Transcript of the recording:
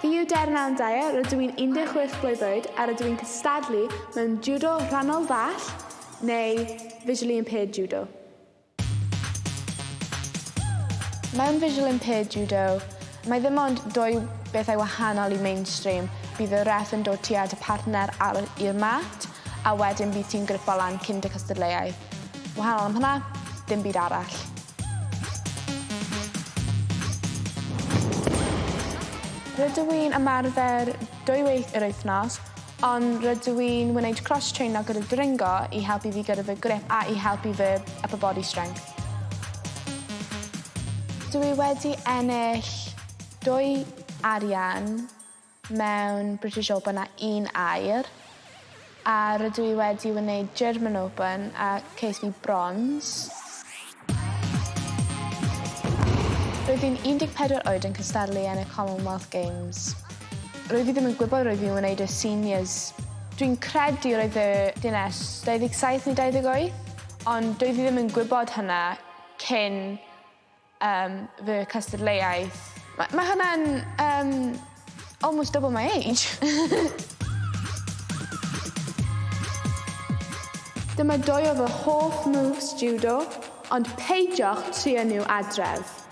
Fi yw Deryn Allen Dyer, rydw i'n 16 blwydd oed a rydw i'n cystadlu mewn judo rhannol ddall neu visually impaired judo. Mewn visual impaired judo, mae ddim ond dwy bethau wahanol i mainstream. Bydd y ref yn dod tuag at y partner ar i'r mat a wedyn bydd ti'n gripo lan cyn dy cystadleuaeth. Wahanol am hwnna, dim byd arall. Rydw i'n ymarfer dwywaith yr wythnos, ond rydw i'n wneud cross-traino gyda dringo i helpu fi gyda fy grip a i helpu fy upper body strength. Dw i wedi ennill dwy arian mewn British Open a un aur, a rydw i wedi wneud German Open a ces fi bronze. Roedd fi'n 14 oed yn cystadlu yn y Commonwealth Games. Roedd fi ddim yn gwybod roedd fi'n wneud y seniors. Dwi'n credu roedd y dynes 27 neu 28, ond doedd fi ddim yn gwybod hynna cyn um, fy cystadleuaeth. Mae, mae hynna'n um, almost double my age. Dyma dwy o fy hoff moves judo, ond peidiwch trio nhw adref.